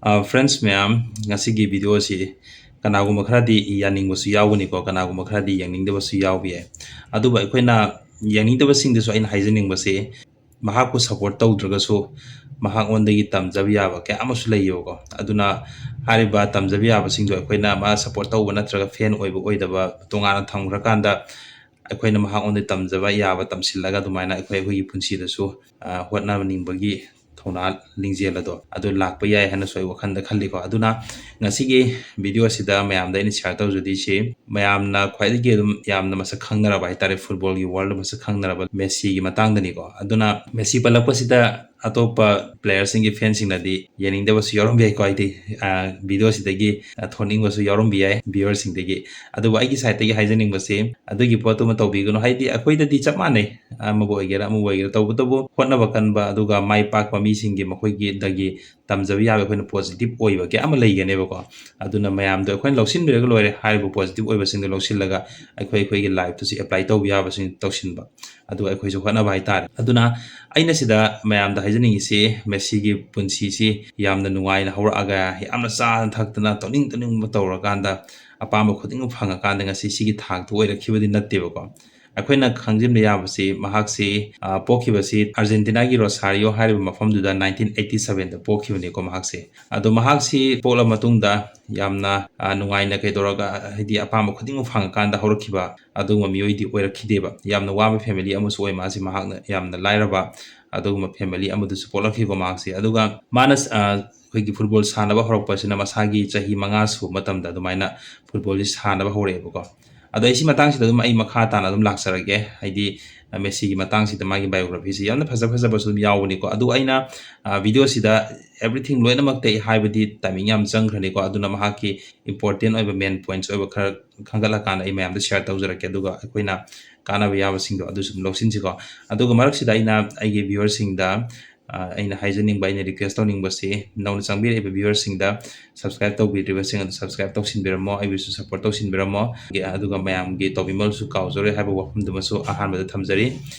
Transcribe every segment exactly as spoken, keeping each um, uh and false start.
Friends ꯃꯌꯥꯝ, ꯉꯁꯤꯒꯤ video ꯑꯁꯤ ꯀꯅꯥꯒꯨꯝꯕ ꯈꯔꯗꯤ ꯌꯥꯅꯤꯡꯕꯁꯨ ꯌꯥꯎꯒꯅꯤꯀꯣ, ꯀꯅꯥꯒꯨꯝꯕ ꯈꯔꯗꯤ ꯌꯦꯡꯅꯤꯡꯗꯕꯁꯨ ꯌꯥꯎꯕ ꯌꯥꯏ꯫ ꯑꯗꯨꯕꯨ ꯑꯩꯈꯣꯏꯅ ꯌꯦꯡꯅꯤꯡꯗꯕꯁꯤꯡꯗꯁꯨ ꯑꯩꯅ ꯍꯥꯏꯖꯅꯤꯡꯕꯁꯤ, ꯃꯍꯥꯛꯄꯨ ꯁꯞꯄꯣꯔꯠ ꯇꯧꯗ꯭ꯔꯒꯁꯨ ꯃꯍꯥꯛꯉꯣꯟꯗꯒꯤ ꯇꯝꯖꯕ ꯌꯥꯕ ꯀꯌꯥ ꯑꯃꯁꯨ ꯂꯩꯌꯦꯕꯀꯣ꯫ ꯑꯗꯨꯅ ꯍꯥꯏꯔꯤꯕ ꯇꯝꯖꯕ ꯌꯥꯕꯁꯤꯡꯗꯣ ꯑꯩꯈꯣꯏꯅ ꯃꯥ ꯁꯞꯄꯣꯔꯠ ꯇꯧꯕ ꯅꯠꯇ꯭ꯔꯒ ꯐꯦꯟ ꯑꯣꯏꯕ ꯑꯣꯏꯗꯕ ꯇꯣꯉꯥꯟꯅ ꯊꯝꯈ꯭ꯔꯀꯥꯟꯗ, ꯑꯩꯈꯣꯏꯅ ꯃꯍꯥꯛꯉꯣꯟꯗ ꯇꯝꯖꯕ ꯌꯥꯕ ꯇꯝꯁꯤꯜꯂꯒ, ꯑꯗꯨꯃꯥꯏꯅ ꯑꯩꯈꯣꯏ ꯑꯩꯈꯣꯏꯒꯤ ꯄꯨꯟꯁꯤꯗꯁꯨ, ꯑ, ꯍꯣꯠꯅꯅꯤꯡꯕꯒꯤ ꯊꯧꯅꯥ, ꯂꯤꯡꯖꯦꯜ ꯑꯗꯣ ꯑꯗꯨ ꯂꯥꯛꯄ ꯌꯥꯏ ꯍꯥꯏꯅꯁꯨ ꯑꯩ ꯋꯥꯈꯜꯗ ꯈꯜꯂꯤꯀꯣ꯫ ꯑꯗꯨꯅ ꯉꯁꯤꯒꯤ ꯚꯤꯗꯤꯑꯣ ꯑꯁꯤꯗ ꯃꯌꯥꯝꯗ ꯑꯩꯅ ꯁꯤꯌꯔ ꯇꯧꯖꯗꯣꯏꯁꯤ, ꯃꯌꯥꯝꯅ ꯈ꯭ꯋꯥꯏꯗꯒꯤ ꯑꯗꯨꯝ ꯌꯥꯝꯅ ꯃꯁꯛ ꯈꯪꯅꯔꯕ ꯍꯥꯏꯇꯥꯔꯦ, ꯐꯨꯠꯕꯣꯜꯒꯤ ꯋꯥꯔꯜꯗ ꯃꯁꯛ ꯈꯪꯅꯔꯕ ꯃꯦꯁꯤꯒꯤ ꯃꯇꯥꯡꯗꯅꯤꯀꯣ꯫ ꯑꯗꯨꯅ ꯃꯦꯁꯤ ꯄꯜꯂꯛꯄꯁꯤꯗ ꯑꯇꯣꯞꯄ ꯄ꯭ꯂꯦꯌꯔꯁꯤꯡꯒꯤ ꯐꯦꯟꯁꯤꯡꯅꯗꯤ ꯌꯦꯡꯅꯤꯡꯗꯕꯁꯨ ꯌꯥꯎꯔꯝꯕ ꯌꯥꯏꯀꯣ, ꯍꯥꯏꯗꯤ, ꯑ, ꯚꯤꯗꯤꯑꯣꯁꯤꯗꯒꯤ, ꯑ, ꯊꯣꯛꯅꯤꯡꯕꯁꯨ ꯌꯥꯎꯔꯝꯕ ꯌꯥꯏ ꯚ꯭ꯌꯨꯋꯔꯁꯤꯡꯗꯒꯤ꯫ ꯑꯗꯨꯕꯨ ꯑꯩꯒꯤ ꯁꯥꯏꯠꯇꯒꯤ ꯍꯥꯏꯖꯅꯤꯡꯕꯁꯤ, ꯑꯗꯨꯒꯤ ꯄꯣꯠꯇꯨꯃ ꯇꯧꯕꯤꯒꯅꯨ꯫ ꯍꯥꯏꯗꯤ ꯑꯩꯈꯣꯏꯗꯗꯤ ꯆꯞ ꯃꯥꯟꯅꯩ, ꯑꯃꯕꯨ ꯑꯣꯏꯒꯦꯔꯥ ꯑꯃꯕꯨ ꯑꯣꯏꯒꯦꯔꯥ, ꯇꯧꯕꯇꯕꯨ ꯍꯣꯠꯅꯕ ꯀꯟꯕ ꯑꯗꯨꯒ ꯃꯥꯏ ꯄꯥꯛꯄ ꯃꯤꯁꯤꯡꯒꯤ ꯃꯈꯣꯏꯒꯤꯗꯒꯤ ꯇꯝꯖꯕ ꯌꯥꯕ ꯑꯩꯈꯣꯏꯅ ꯄꯣꯖꯤꯇꯤꯚ ꯑꯣꯏꯕ ꯀꯌꯥ ꯑꯃ ꯂꯩꯒꯅꯦꯕꯀꯣ꯫ ꯑꯗꯨꯅ ꯃꯌꯥꯝꯗꯣ ꯑꯩꯈꯣꯏꯅ ꯂꯧꯁꯤꯟꯕꯤꯔꯒ ꯂꯣꯏꯔꯦ, ꯍꯥꯏꯔꯤꯕ ꯄꯣꯖꯤꯇꯤꯚ ꯑꯣꯏꯕꯁꯤꯡꯗꯣ ꯂꯧꯁꯤꯜꯂꯒ ꯑꯩꯈꯣꯏ ꯑꯩꯈꯣꯏꯒꯤ ꯂꯥꯏꯐꯇꯁꯨ ꯑꯦꯄ꯭ꯂꯥꯏ ꯇꯧꯕ ꯌꯥꯕꯁꯤꯡ ꯇꯧꯁꯤꯟꯕ꯫ ꯑꯗꯨꯒ ꯑꯩꯈꯣꯏꯁꯨ ꯍꯣꯠꯅꯕ ꯍꯥꯏꯇꯥꯔꯦ꯫ ꯑꯗꯨꯅ ꯑꯩꯅ ꯁꯤꯗ ꯃꯌꯥꯝꯗ ꯍꯥꯏꯖꯅꯤꯡꯉꯤꯁꯤ, ꯃꯦꯁꯤꯒꯤ ꯄꯨꯟꯁꯤꯁꯤ ꯌꯥꯝꯅ ꯅꯨꯡꯉꯥꯏꯅ ꯍꯧꯔꯛꯑꯒ, ꯌꯥꯝꯅ ꯆꯥꯗꯅ ꯊꯛꯇꯅ, ꯇꯧꯅꯤꯡ ꯇꯧꯅꯤꯡꯕ ꯇꯧꯔꯀꯥꯟꯗ, ꯑꯄꯥꯝꯕ ꯈꯨꯗꯤꯡꯃꯛ ꯐꯪꯉꯀꯥꯟꯗ ꯉꯁꯤ ꯁꯤꯒꯤ ꯊꯥꯛꯇ ꯑꯣꯏꯔꯛꯈꯤꯕꯗꯤ ꯅꯠꯇꯦꯕꯀꯣ꯫ ꯑꯩꯈꯣꯏꯅ ꯈꯪꯖꯤꯟꯕ ꯌꯥꯕꯁꯤ, ꯃꯍꯥꯛꯁꯤ, ꯑ, ꯄꯣꯛꯈꯤꯕꯁꯤ ꯑꯥꯔꯖꯦꯟꯇꯤꯅꯥꯒꯤ ꯔꯣꯁꯥꯔꯤꯌꯣ ꯍꯥꯏꯔꯤꯕ ꯃꯐꯝꯗꯨꯗ nineteen eighty sevenꯗ ꯄꯣꯛꯈꯤꯕꯅꯤꯀꯣ ꯃꯍꯥꯛꯁꯦ꯫ ꯑꯗꯣ ꯃꯍꯥꯛꯁꯤ ꯄꯣꯛꯂ ꯃꯇꯨꯡꯗ ꯌꯥꯝꯅ, ꯑ, ꯅꯨꯡꯉꯥꯏꯅ ꯀꯩꯗꯧꯔꯒ, ꯍꯥꯏꯗꯤ ꯑꯄꯥꯝꯕ ꯈꯨꯗꯤꯡꯃꯛ ꯐꯪꯉꯀꯥꯟꯗ ꯍꯧꯔꯛꯈꯤꯕ ꯑꯗꯨꯒꯨꯝꯕ ꯃꯤꯑꯣꯏꯗꯤ ꯑꯣꯏꯔꯛꯈꯤꯗꯦꯕ꯫ ꯌꯥꯝꯅ ꯋꯥꯕ ꯐꯦꯃꯤꯂꯤ ꯑꯃꯁꯨ ꯑꯣꯏ ꯃꯥꯁꯤ, ꯃꯍꯥꯛꯅ ꯌꯥꯝꯅ ꯂꯥꯏꯔꯕ ꯑꯗꯨꯒꯨꯝꯕ ꯐꯦꯃꯤꯂꯤ ꯑꯃꯗꯁꯨ ꯄꯣꯛꯂꯛꯈꯤꯀꯣ ꯃꯍꯥꯛꯁꯤ꯫ ꯑꯗꯨꯒ ꯃꯥꯅ, ꯑ, ꯑꯩꯈꯣꯏꯒꯤ ꯐꯨꯠꯕꯣꯜ ꯁꯥꯟꯅꯕ ꯍꯧꯔꯛꯄꯁꯤꯅ ꯃꯁꯥꯒꯤ ꯆꯍꯤ ꯃꯉꯥ ꯁꯨꯕ ꯃꯇꯝꯗ ꯑꯗꯨꯃꯥꯏꯅ ꯐꯨꯠꯕꯣꯜꯁꯤ ꯁꯥꯟꯅꯕ ꯍꯧꯔꯛꯑꯦꯕꯀꯣ꯫ ꯑꯗꯣ ꯑꯩ ꯁꯤ ꯃꯇꯥꯡꯁꯤꯗ ꯑꯗꯨꯝ ꯑꯩ ꯃꯈꯥ ꯇꯥꯅ ꯑꯗꯨꯝ ꯂꯥꯛꯆꯔꯒꯦ, ꯍꯥꯏꯗꯤ, ꯑ, ꯃꯦꯁꯤꯒꯤ ꯃꯇꯥꯡꯁꯤꯗ ꯃꯥꯒꯤ ꯕꯥꯏꯑꯣꯒ꯭ꯔꯥꯐꯤꯁꯤ ꯌꯥꯝꯅ ꯐꯖ ꯐꯖꯕꯁꯨ ꯑꯗꯨꯝ ꯌꯥꯎꯕꯅꯤꯀꯣ꯫ ꯑꯗꯨ ꯑꯩꯅ, ꯑ, ꯚꯤꯗꯤꯑꯣꯁꯤꯗ everything ꯂꯣꯏꯅꯃꯛꯇ ꯑꯩ ꯍꯥꯏꯕꯗꯤ ꯇꯥꯏꯃꯤꯡ ꯌꯥꯝ ꯆꯪꯈ꯭ꯔꯅꯤꯀꯣ꯫ ꯑꯗꯨꯅ ꯃꯍꯥꯛꯀꯤ ꯏꯝꯄꯣꯔꯇꯦꯟ ꯑꯣꯏꯕ ꯃꯦꯟ ꯄꯣꯏꯟꯠꯁ ꯑꯣꯏꯕ ꯈꯔ ꯈꯟꯒꯠꯂꯀꯥꯟꯗ ꯑꯩ ꯃꯌꯥꯝꯗ ꯁꯤꯌꯔ ꯇꯧꯖꯔꯛꯀꯦ, ꯑꯗꯨꯒ ꯑꯩꯈꯣꯏꯅ ꯀꯥꯟꯅꯕ ꯌꯥꯕꯁꯤꯡꯗꯣ ꯑꯗꯨꯁꯨ ꯑꯗꯨꯝ ꯂꯧꯁꯤꯟꯁꯤꯀꯣ꯫ ꯑꯗꯨꯒ ꯃꯔꯛꯁꯤꯗ ꯑꯩꯅ ꯑꯩꯒꯤ ꯚ꯭ꯌꯨꯋꯔꯁꯤꯡꯗ ꯑꯩꯅ ꯍꯥꯏꯖꯅꯤꯡꯕ, ꯑꯩꯅ ꯔꯤꯀ꯭ꯋꯦꯁ ꯇꯧꯅꯤꯡꯕꯁꯤ, ꯅꯧꯅ ꯆꯪꯕꯤꯔꯛꯏꯕ ꯚ꯭ꯌꯨꯋꯔꯁꯤꯡꯗ, ꯁꯕꯁꯀ꯭ꯔꯥꯏꯕ ꯇꯧꯕꯤꯗ꯭ꯔꯤꯕꯁꯤꯡ ꯑꯗꯨ ꯁꯕꯁꯀ꯭ꯔꯥꯏꯕ ꯇꯧꯁꯤꯟꯕꯤꯔꯝꯃꯣ, ꯑꯩꯕꯨꯁꯨ ꯁꯄꯣꯔꯠ ꯇꯧꯁꯤꯟꯕꯤꯔꯝꯃꯣ꯫ ꯑꯗꯨꯒ ꯃꯌꯥꯝꯒꯤ ꯇꯧꯕꯤꯃꯜꯁꯨ ꯀꯥꯎꯖꯔꯣꯏ ꯍꯥꯏꯕ ꯋꯥꯐꯝꯗꯨꯃꯁꯨ ꯑꯍꯥꯟꯕꯗ ꯊꯝꯖꯔꯤ꯫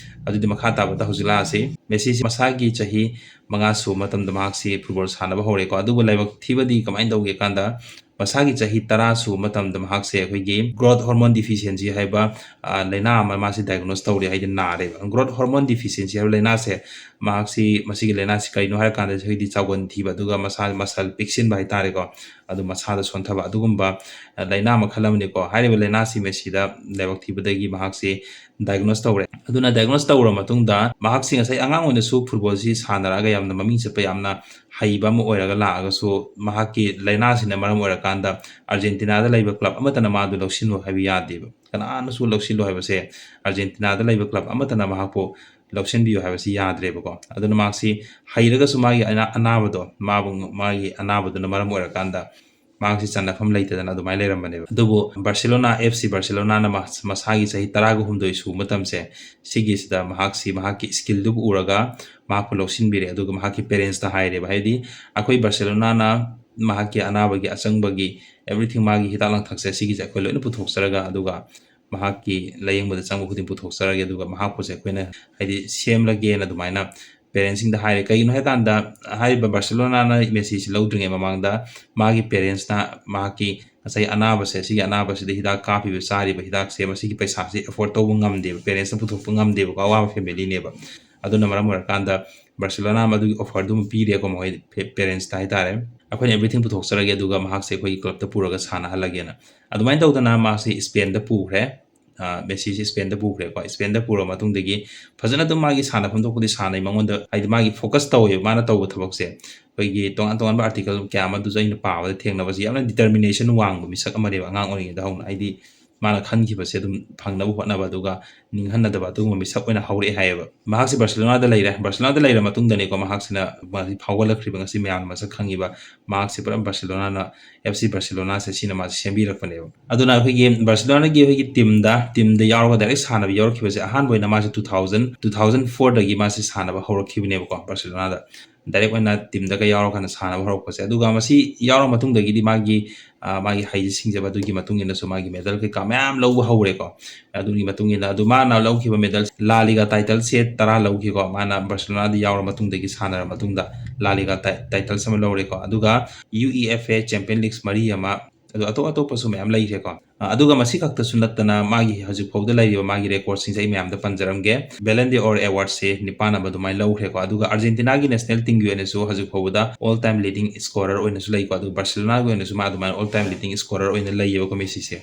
ꯑꯗꯨꯗꯤ ꯃꯈꯥ ꯇꯥꯕꯗ ꯍꯧꯖꯤꯛ ꯂꯥꯛꯑꯁꯤ꯫ ꯃꯦꯁꯤꯁꯤ ꯃꯁꯥꯒꯤ ꯆꯍꯤ ꯃꯉꯥ ꯁꯨꯕ ꯃꯇꯝꯗ ꯃꯍꯥꯛꯁꯤ ꯐꯨꯠꯕꯣꯜ ꯁꯥꯟꯅꯕ ꯍꯧꯔꯦꯀꯣ꯫ ꯑꯗꯨꯕꯨ ꯂꯥꯏꯕꯛ ꯊꯤꯕꯗꯤ ꯀꯃꯥꯏꯅ ꯇꯧꯒꯦ ꯀꯥꯟꯗ, ꯃꯁꯥꯒꯤ ꯆꯍꯤ ꯇꯔꯥ ꯁꯨꯕ ꯃꯇꯝꯗ ꯃꯍꯥꯛꯁꯦ ꯑꯩꯈꯣꯏꯒꯤ growth hormone deficiency ꯍꯥꯏꯕ, ꯑ, ꯂꯥꯏꯅꯥ ꯑꯃ ꯃꯥꯁꯤ diagnose ꯇꯧꯔꯦ, ꯍꯥꯏꯗꯤ ꯅꯥꯔꯦꯕ꯫ Growth hormone deficiency ꯍꯥꯏꯕ ꯂꯥꯏꯅꯥꯁꯦ ꯃꯍꯥꯛꯁꯤ, ꯃꯁꯤꯒꯤ ꯂꯥꯏꯅꯥꯁꯤ ꯀꯔꯤꯅꯣ ꯍꯥꯏꯔ ꯀꯥꯟꯗ ꯑꯩꯈꯣꯏꯗꯤ ꯆꯥꯎꯒꯟ ꯊꯤꯕ, ꯑꯗꯨꯒ ꯃꯁꯥ muscle ꯄꯤꯛꯁꯤꯟꯕ ꯍꯥꯏꯇꯥꯔꯦꯀꯣ, ꯑꯗꯨ ꯃꯁꯥꯗ ꯁꯣꯟꯊꯕ, ꯑꯗꯨꯒꯨꯝꯕ, ꯑ, ꯂꯥꯏꯅꯥ ꯃꯈꯜ ꯑꯃꯅꯤꯀꯣ꯫ ꯍꯥꯏꯔꯤꯕ ꯂꯥꯏꯅꯥꯁꯤ ꯃꯦꯁꯤꯗ ꯂꯥꯏꯕꯛ ꯊꯤꯕꯗꯒꯤ ꯃꯍꯥꯛꯁꯤ diagnose ꯇꯧꯔꯦ꯫ ꯑꯗꯨꯅ diagnose ꯇꯧꯔ ꯃꯇꯨꯡꯗ ꯃꯍꯥꯛꯁꯤ ꯉꯁꯥꯏ ꯑꯉꯥꯡ ꯑꯣꯏꯅꯁꯨ ꯐꯨꯠꯕꯣꯜꯁꯤ ꯁꯥꯟꯅꯔꯛꯑꯒ ꯌꯥꯝꯅ ꯃꯃꯤꯡ ꯆꯠꯄ, ꯌꯥꯝꯅ ꯍꯩꯕ ꯑꯃ ꯑꯣꯏꯔꯒ ꯂꯥꯛꯑꯒꯁꯨ, ꯃꯍꯥꯛꯀꯤ ꯂꯥꯏꯅꯥꯁꯤꯅ ꯃꯔꯝ ꯑꯣꯏꯔꯀꯥꯟꯗ ꯑꯥꯔꯖꯦꯟꯇꯤꯅꯥꯗ ꯂꯩꯕ ꯀ꯭ꯂꯕ ꯑꯃꯠꯇꯅ ꯃꯥꯗꯨ ꯂꯧꯁꯤꯜꯂꯨ ꯍꯥꯏꯕ ꯌꯥꯗꯦꯕ꯫ ꯀꯅꯥꯅꯁꯨ ꯂꯧꯁꯤꯜꯂꯨ ꯍꯥꯏꯕꯁꯦ, ꯑꯥꯔꯖꯦꯟꯇꯤꯅꯥꯗ ꯂꯩꯕ ꯀ꯭ꯂꯕ ꯑꯃꯠꯇꯅ ꯃꯍꯥꯛꯄꯨ ꯂꯧꯁꯤꯟꯕꯤꯌꯨ ꯍꯥꯏꯕꯁꯤ ꯌꯥꯗ꯭ꯔꯦꯕꯀꯣ꯫ ꯑꯗꯨꯅ ꯃꯍꯥꯛꯁꯤ ꯍꯩꯔꯒꯁꯨ ꯃꯥꯒꯤ ꯑꯅꯥ-, ꯑꯅꯥꯕꯗꯣ, ꯃꯥꯕꯨ, ꯃꯥꯒꯤ ꯑꯅꯥꯕꯗꯨꯅ ꯃꯔꯝ ꯑꯣꯏꯔꯀꯥꯟꯗ ꯃꯍꯥꯛꯁꯤ ꯆꯟꯅꯐꯝ ꯂꯩꯇꯗꯅ ꯑꯗꯨꯃꯥꯏꯅ ꯂꯩꯔꯝꯕꯅꯦꯕ꯫ ꯑꯗꯨꯕꯨ ꯕꯥꯔꯁꯦꯂꯣꯅꯥ, F C ꯕꯥꯔꯁꯦꯂꯣꯅꯥꯅ ꯃꯍꯥꯛ ꯃꯁꯥꯒꯤ ꯆꯍꯤ ꯇꯔꯥꯒ ꯍꯨꯝꯗꯣꯏ ꯁꯨꯕ ꯃꯇꯝꯁꯦ, ꯁꯤꯒꯤꯁꯤꯗ ꯃꯍꯥꯛꯁꯤ ꯃꯍꯥꯛꯀꯤ skill ꯗꯨꯕꯨ ꯎꯔꯒ ꯃꯍꯥꯛꯄꯨ ꯂꯧꯁꯤꯟꯕꯤꯔꯦ꯫ ꯑꯗꯨꯒ ꯃꯍꯥꯛꯀꯤ parents ꯇ ꯍꯥꯏꯔꯦꯕ, ꯍꯥꯏꯗꯤ ꯑꯩꯈꯣꯏ ꯕꯥꯔꯁꯦꯂꯣꯅꯥꯅ ꯃꯍꯥꯛꯀꯤ ꯑꯅꯥꯕꯒꯤ ꯑꯆꯪꯕꯒꯤ everything, ꯃꯥꯒꯤ ꯍꯤꯗꯥꯛ ꯂꯥꯡꯊꯛꯁꯦ, ꯁꯤꯒꯤꯁꯦ ꯑꯩꯈꯣꯏ ꯂꯣꯏꯅ ꯄꯨꯊꯣꯛꯆꯔꯒ, ꯑꯗꯨꯒ ꯃꯍꯥꯛꯀꯤ ꯂꯥꯌꯦꯡꯕꯗ ꯆꯪꯕ ꯈꯨꯗꯤꯡ ꯄꯨꯊꯣꯛꯆꯔꯒꯦ, ꯑꯗꯨꯒ ꯃꯍꯥꯛꯄꯨꯁꯦ ꯑꯩꯈꯣꯏꯅ ꯍꯥꯏꯗꯤ ꯁꯦꯝꯂꯒꯦꯅ ꯑꯗꯨꯃꯥꯏꯅ parents ꯁꯤꯡꯗ ꯍꯥꯏꯔꯦ꯫ ꯀꯩꯒꯤꯅꯣ ꯍꯥꯏꯀꯥꯟꯗ, ꯍꯥꯏꯔꯤꯕ ꯕꯥꯔꯁꯦꯂꯣꯅꯥꯅ ꯃꯦꯁꯤꯁꯤ ꯂꯧꯗ꯭ꯔꯤꯉꯩ ꯃꯃꯥꯡꯗ ꯃꯥꯒꯤ parents ꯅ ꯃꯍꯥꯛꯀꯤ ꯉꯁꯥꯏ ꯑꯅꯥꯕꯁꯦ, ꯁꯤꯒꯤ ꯑꯅꯥꯕꯁꯤꯗ ꯍꯤꯗꯥꯛ ꯀꯥꯞꯄꯤꯕ, ꯆꯥꯔꯤꯕ ꯍꯤꯗꯥꯛꯁꯦ, ꯃꯁꯤꯒꯤ ꯄꯩꯁꯥꯁꯤ afford ꯇꯧꯕ ꯉꯝꯗꯦꯕ, parents ꯅ ꯄꯨꯊꯣꯛꯄ ꯉꯝꯗꯦꯕꯀꯣ, ꯑꯋꯥꯕ family ꯅꯦꯕ꯫ ꯑꯗꯨꯅ ꯃꯔꯝ ꯑꯣꯏꯔꯀꯥꯟꯗ ꯕꯥꯔꯁꯦꯂꯣꯅꯥ ꯑꯃ ꯑꯗꯨꯒꯤ offer ꯗꯨ ꯑꯃ ꯄꯤꯔꯦꯀꯣ, ꯃꯈꯣꯏ parents ꯇ ꯍꯥꯏꯇꯥꯔꯦ, "ꯑꯩꯈꯣꯏꯅ everything ꯄꯨꯊꯣꯛꯆꯔꯒꯦ, ꯑꯗꯨꯒ ꯃꯍꯥꯛꯁꯦ ꯑꯩꯈꯣꯏꯒꯤ club ꯇ ꯄꯨꯔꯒ ꯁꯥꯟꯅꯍꯜꯂꯒꯦꯅ"꯫ ꯑꯗꯨꯃꯥꯏꯅ ꯇꯧꯗꯅ ꯃꯥꯁꯤ Spain ꯗ ꯄꯨꯈ꯭ꯔꯦ꯫ ꯑ, ꯃꯦꯁꯤꯁꯤ Spain ꯗ ꯄꯨꯈ꯭ꯔꯦꯀꯣ꯫ Spain ꯗ ꯄꯨꯔ ꯃꯇꯨꯡꯗꯒꯤ ꯐꯖꯅ ꯑꯗꯨꯝ ꯃꯥꯒꯤ ꯁꯥꯟꯅꯐꯝ ꯊꯣꯛꯄꯗꯤ ꯁꯥꯟꯅꯩ꯫ ꯃꯉꯣꯟꯗ, ꯍꯥꯏꯗꯤ, ꯃꯥꯒꯤ focus ꯇꯧꯋꯦꯕ, ꯃꯥꯅ ꯇꯧꯕ ꯊꯕꯛꯁꯦ꯫ ꯑꯩꯈꯣꯏꯒꯤ ꯇꯣꯉꯥꯟ ꯇꯣꯉꯥꯟꯕ article ꯀꯌꯥ ꯑꯃꯗꯨꯁꯨ ꯑꯩꯅ ꯄꯥꯕꯗ ꯊꯦꯡꯅꯕꯁꯤ ꯌꯥꯝꯅ determination ꯋꯥꯡꯕ ꯃꯤꯁꯛ ꯑꯃꯅꯦꯕ, ꯑꯉꯥꯡ ꯑꯣꯏꯔꯤꯉꯩꯗ ꯍꯧꯅ꯫ ꯍꯥꯏꯗꯤ, ꯃꯥꯅ ꯈꯟꯈꯤꯕꯁꯦ ꯑꯗꯨꯝ ꯐꯪꯅꯕ ꯍꯣꯠꯅꯕ, ꯑꯗꯨꯒ ꯅꯤꯡꯍꯟꯅꯗꯕ ꯑꯗꯨꯒꯨꯝꯕ ꯃꯤꯁꯛ ꯑꯣꯏꯅ ꯍꯧꯔꯛꯑꯦ ꯍꯥꯏꯌꯦꯕ꯫ ꯃꯍꯥꯛꯁꯦ ꯕꯥꯔꯁꯦꯂꯣꯅꯥꯗ ꯂꯩꯔꯦ꯫ ꯕꯥꯔꯁꯦꯂꯣꯅꯥꯗ ꯂꯩꯔ ꯃꯇꯨꯡꯗꯅꯤꯀꯣ ꯃꯍꯥꯛꯁꯤꯅ ꯃꯥꯁꯤ ꯐꯥꯎꯒꯠꯂꯛꯈ꯭ꯔꯤꯕ, ꯉꯁꯤ ꯃꯌꯥꯝꯅ ꯃꯁꯛ ꯈꯪꯉꯤꯕ, ꯃꯍꯥꯛꯁꯦ ꯄꯨꯔꯥ ꯕꯥꯔꯁꯦꯂꯣꯅꯥꯅ, ꯑꯦꯐ ꯁꯤ ꯕꯥꯔꯁꯦꯂꯣꯅꯥꯁꯦ ꯁꯤꯅ ꯃꯥꯁꯦ ꯁꯦꯝꯕꯤꯔꯛꯄꯅꯦꯕ꯫ ꯑꯗꯨꯅ ꯑꯩꯈꯣꯏꯒꯤ ꯕꯥꯔꯁꯦꯂꯣꯅꯥꯒꯤ ꯑꯩꯈꯣꯏꯒꯤ ꯇꯤꯝꯗ, ꯇꯤꯝꯗ ꯌꯥꯎꯔꯒ ꯗꯥꯏꯔꯦꯛ ꯁꯥꯟꯅꯕ ꯌꯥꯎꯔꯛꯈꯤꯕꯁꯦ, ꯑꯍꯥꯟꯕ ꯑꯣꯏꯅ ꯃꯥꯁꯦ two thousand, two thousand fourꯗꯒꯤ ꯃꯥꯁꯦ ꯁꯥꯟꯅꯕ ꯍꯧꯔꯛꯈꯤꯕꯅꯦꯕꯀꯣ ꯕꯥꯔꯁꯦꯂꯣꯅꯥꯗ꯫ ꯗꯥꯏꯔꯦꯛ ꯑꯣꯏꯅ ꯇꯤꯝꯗꯒ ꯌꯥꯎꯔꯀꯥꯟꯗ ꯁꯥꯟꯅꯕ ꯍꯧꯔꯛꯄꯁꯦ꯫ ꯑꯗꯨꯒ ꯃꯁꯤ ꯌꯥꯎꯔ ꯃꯇꯨꯡꯗꯒꯤꯗꯤ ꯃꯥꯒꯤ, ꯑ, ꯃꯥꯒꯤ ꯍꯩꯁꯦ ꯁꯤꯡꯖꯕ ꯑꯗꯨꯒꯤ ꯃꯇꯨꯡ ꯏꯟꯅꯁꯨ ꯃꯥꯒꯤ ꯃꯦꯗꯜ ꯀꯩꯀꯥ ꯃꯌꯥꯝ ꯂꯧꯕ ꯍꯧꯔꯦꯀꯣ꯫ ꯑꯗꯨꯒꯤ ꯃꯇꯨꯡ ꯏꯟꯅ ꯑꯗꯨ ꯃꯥꯅ ꯂꯧꯈꯤꯕ ꯃꯦꯗꯜ, ꯂꯥ ꯂꯤꯒꯥ ꯇꯥꯏꯇꯜꯁꯦ ꯇꯔꯥ ꯂꯧꯈꯤꯀꯣ꯫ ꯃꯥꯅ ꯕꯥꯔꯁꯦꯂꯣꯅꯥꯗ ꯌꯥꯎꯔ ꯃꯇꯨꯡꯗꯒꯤ ꯁꯥꯟꯅꯔ ꯃꯇꯨꯡꯗ ꯂꯥ ꯂꯤꯒꯥ ꯇꯥꯏ-, ꯇꯥꯏꯇꯜꯁ ꯑꯃ ꯂꯧꯔꯦꯀꯣ꯫ ꯑꯗꯨꯒ U E F A champion ꯂꯤꯒꯁ ꯃꯔꯤ ꯑꯃ, ꯑꯗꯨ ꯑꯇꯣꯞ ꯑꯇꯣꯞꯄꯁꯨ ꯃꯌꯥꯝ ꯂꯩꯈ꯭ꯔꯦꯀꯣ꯫ ꯑ, ꯑꯗꯨꯒ ꯃꯁꯤ ꯈꯛꯇꯁꯨ ꯅꯠꯇꯅ ꯃꯥꯒꯤ ꯍꯧꯖꯤꯛ ꯐꯥꯎꯗ ꯂꯩꯔꯤꯕ ꯃꯥꯒꯤ ꯔꯦꯀꯣꯔꯗꯁꯤꯡꯁꯦ ꯑꯩ ꯃꯌꯥꯝꯗ ꯄꯟꯖꯔꯝꯒꯦ꯫ Ballon d'Or ꯑꯦꯋꯥꯔꯗꯁꯦ ꯅꯤꯄꯥꯟ ꯑꯃ ꯑꯗꯨꯃꯥꯏꯅ ꯂꯧꯈ꯭ꯔꯦꯀꯣ꯫ ꯑꯗꯨꯒ ꯑꯥꯔꯖꯦꯟꯇꯤꯅꯥꯒꯤ ꯅꯦꯁꯅꯦꯜ ꯇꯤꯝꯒꯤ ꯑꯣꯏꯅꯁꯨ ꯍꯧꯖꯤꯛ ꯐꯥꯎꯕꯗ all time leading scorer ꯑꯣꯏꯅꯁꯨ ꯂꯩꯀꯣ꯫ ꯑꯗꯨꯒ ꯕꯥꯔꯁꯦꯂꯣꯅꯥꯒꯤ ꯑꯣꯏꯅꯁꯨ ꯃꯥ ꯑꯗꯨꯃꯥꯏꯅ all time leading scorer ꯑꯣꯏꯅ ꯂꯩꯌꯦꯕꯀꯣ ꯃꯦꯁꯤꯁꯦ꯫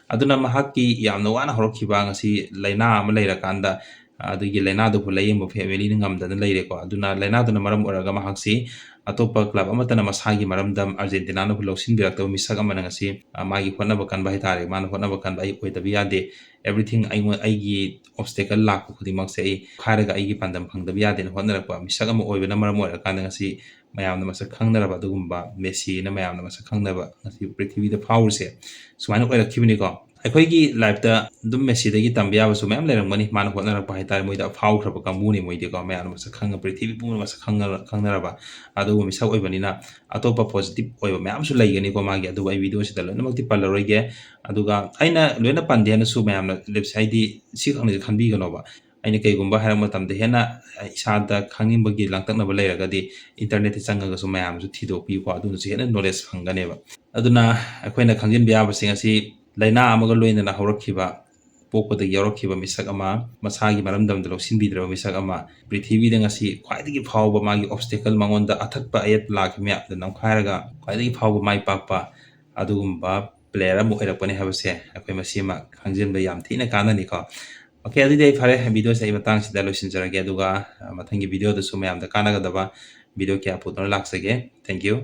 ꯑꯗꯨꯅ ꯃꯍꯥꯛꯀꯤ ꯌꯥꯝꯅ ꯋꯥꯅ ꯍꯧꯔꯛꯈꯤꯕ, ꯉꯁꯤ ꯂꯥꯏꯅꯥ ꯑꯃ ꯂꯩꯔꯀꯥꯟꯗ, ꯑꯗꯨꯒꯤ ꯂꯥꯏꯅꯥꯗꯨꯕꯨ ꯂꯥꯏꯌꯦꯡꯕ ꯐꯦꯃꯤꯂꯤꯅ ꯉꯝꯗꯅ ꯂꯩꯔꯦꯀꯣ꯫ ꯑꯗꯨꯅ ꯂꯥꯏꯅꯥꯗꯨꯅ ꯃꯔꯝ ꯑꯣꯏꯔꯒ ꯃꯍꯥꯛꯁꯤ ꯑꯇꯣꯞꯄ ꯀ꯭ꯂꯕ ꯑꯃꯠꯇꯅ ꯃꯁꯥꯒꯤ ꯃꯔꯝꯗꯝ ꯑꯥꯔꯖꯦꯟꯇꯤꯅꯥꯅꯕꯨ ꯂꯧꯁꯤꯟꯕꯤꯔꯛꯇꯕ ꯃꯤꯁꯛ ꯑꯃꯅ ꯉꯁꯤ, ꯑ, ꯃꯥꯒꯤ ꯍꯣꯠꯅꯕ ꯀꯟꯕ ꯍꯥꯏꯇꯥꯔꯦ, ꯃꯥꯅ ꯍꯣꯠꯅꯕ ꯀꯟꯕ ꯑꯩ ꯑꯣꯏꯗꯕ ꯌꯥꯗꯦ, everything ꯑꯩꯉꯣꯟ-, ꯑꯩꯒꯤ ꯑꯣꯕꯁꯇꯦꯀꯜ ꯂꯥꯛꯄ ꯈꯨꯗꯤꯡꯃꯛꯁꯦ ꯑꯩ ꯈꯥꯏꯔꯒ ꯑꯩꯒꯤ ꯄꯥꯟꯗꯝ ꯐꯪꯗꯕ ꯌꯥꯗꯦꯅ ꯍꯣꯠꯅꯔꯛꯄ ꯃꯤꯁꯛ ꯑꯃ ꯑꯣꯏꯕꯅ ꯃꯔꯝ ꯑꯣꯏꯔꯀꯥꯟꯗ ꯉꯁꯤ ꯃꯌꯥꯝꯅ ꯃꯁꯛ ꯈꯪꯅꯔꯕ ꯑꯗꯨꯒꯨꯝꯕ ꯃꯦꯁꯤꯅ ꯃꯌꯥꯝꯅ ꯃꯁꯛ ꯈꯪꯅꯕ ꯉꯁꯤ ꯄ꯭ꯔꯤꯊꯤꯕꯤꯗ ꯐꯥꯎꯔꯤꯁꯦ ꯁꯨꯃꯥꯏꯅ ꯑꯣꯏꯔꯛꯈꯤꯕꯅꯤꯀꯣ꯫ ꯑꯩꯈꯣꯏꯒꯤ ꯂꯥꯏꯐꯇ ꯑꯗꯨꯝ ꯃꯦꯁꯤꯗꯒꯤ ꯇꯝꯕ ꯌꯥꯕꯁꯨ ꯃꯌꯥꯝ ꯂꯩꯔꯝꯒꯅꯤ꯫ ꯃꯥꯅ ꯍꯣꯠꯅꯔꯛꯄ ꯍꯥꯏꯇꯥꯔꯦ, ꯃꯣꯏꯗ ꯐꯥꯎꯈ꯭ꯔꯕ ꯀꯥꯡꯕꯨꯅꯤ ꯃꯣꯏꯗꯤꯀꯣ꯫ ꯃꯌꯥꯝꯅ ꯃꯁꯛ ꯈꯪꯉ-, ꯄ꯭ꯔꯤꯊꯤꯕꯤ ꯄꯨꯝꯕ ꯃꯁꯛ ꯈꯪꯉ-, ꯈꯪꯅꯔꯕ ꯑꯗꯨꯒꯨꯝꯕ ꯃꯤꯁꯛ ꯑꯣꯏꯕꯅꯤꯅ ꯑꯇꯣꯞꯄ ꯄꯣꯖꯤꯇꯤꯚ ꯑꯣꯏꯕ ꯃꯌꯥꯝꯁꯨ ꯂꯩꯒꯅꯤꯀꯣ ꯃꯥꯒꯤ꯫ ꯑꯗꯨꯕꯨ ꯑꯩ ꯚꯤꯗꯤꯑꯣꯁꯤꯗ ꯂꯣꯏꯅꯃꯛꯇꯤ ꯄꯜꯂꯔꯣꯏꯒꯦ꯫ ꯑꯗꯨꯒ ꯑꯩꯅ ꯂꯣꯏꯅ ꯄꯟꯗꯦ ꯍꯥꯏꯅꯁꯨ ꯃꯌꯥꯝꯅ ꯂꯦꯞꯁ-, ꯍꯥꯏꯗꯤ ꯁꯤ ꯈꯛꯅꯤꯁꯦ ꯈꯟꯕꯤꯒꯅꯣꯕ꯫ ꯑꯩꯅ ꯀꯩꯒꯨꯝꯕ ꯍꯥꯏꯔꯛꯄ ꯃꯇꯝꯗ ꯍꯦꯟꯅ ꯏꯁꯥꯗ ꯈꯪꯅꯤꯡꯕꯒꯤ ꯂꯥꯡꯇꯛꯅꯕ ꯂꯩꯔꯒꯗꯤ ꯏꯟꯇꯔꯅꯦꯠꯇ ꯆꯪꯉꯒꯁꯨ ꯃꯌꯥꯝꯁꯨ ꯊꯤꯗꯣꯛꯄꯤꯌꯨꯀꯣ꯫ ꯑꯗꯨꯅꯁꯨ ꯍꯦꯟꯅ ꯅꯣꯂꯦꯖ ꯐꯪꯒꯅꯦꯕ꯫ ꯑꯗꯨꯅ ꯑꯩꯈꯣꯏꯅ ꯈꯪꯖꯤꯟꯕ ꯌꯥꯕꯁꯤꯡ ꯑꯁꯤ ꯂꯥꯏꯅꯥ ꯑꯃꯒ ꯂꯣꯏꯅꯅ ꯍꯧꯔꯛꯈꯤꯕ, ꯄꯣꯛꯄꯗꯒꯤ ꯌꯥꯎꯔꯛꯈꯤꯕ ꯃꯤꯁꯛ ꯑꯃ, ꯃꯁꯥꯒꯤ ꯃꯔꯝꯗꯝꯗ ꯂꯧꯁꯤꯟꯕꯤꯗ꯭ꯔꯕ ꯃꯤꯁꯛ ꯑꯃ, ꯄ꯭ꯔꯤꯊꯤꯕꯤꯗ ꯉꯁꯤ ꯈ꯭ꯋꯥꯏꯗꯒꯤ ꯐꯥꯎꯕ ꯃꯥꯒꯤ ꯑꯣꯕꯁꯇꯦꯀꯜ, ꯃꯉꯣꯟꯗ ꯑꯊꯠꯄ ꯑꯌꯦꯠꯄ ꯂꯥꯛꯈꯤꯕ ꯃꯌꯥꯝꯗ ꯅꯝꯈꯥꯏꯔꯒ ꯈ꯭ꯋꯥꯏꯗꯒꯤ ꯐꯥꯎꯕ ꯃꯥꯏ ꯄꯥꯛꯄ ꯑꯗꯨꯒꯨꯝꯕ ꯄ꯭ꯂꯦꯌꯔ ꯑꯃ ꯑꯣꯏꯔꯛꯄꯅꯤ ꯍꯥꯏꯕꯁꯦ ꯑꯩꯈꯣꯏ ꯃꯁꯤꯃ ꯈꯪꯖꯤꯟꯕ ꯌꯥꯝ ꯊꯤꯅ ꯀꯥꯟꯅꯅꯤꯀꯣ꯫ ꯑꯣꯀꯦ, ꯑꯗꯨꯗꯤ ꯑꯩ ꯐꯔꯦ, ꯚꯤꯗꯤꯑꯣꯁꯦ ꯑꯩ ꯃꯇꯥꯡꯁꯤꯗ ꯂꯣꯏꯁꯤꯟꯖꯔꯒꯦ, ꯑꯗꯨꯒ, ꯑ, ꯃꯊꯪꯒꯤ ꯚꯤꯗꯤꯑꯣꯗꯁꯨ ꯃꯌꯥꯝꯗ ꯀꯥꯟꯅꯒꯗꯕ ꯚꯤꯗꯤꯑꯣ ꯀꯌꯥ ꯄꯨꯗꯨꯅ ꯂꯥꯛꯆꯒꯦ꯫ Thank you꯫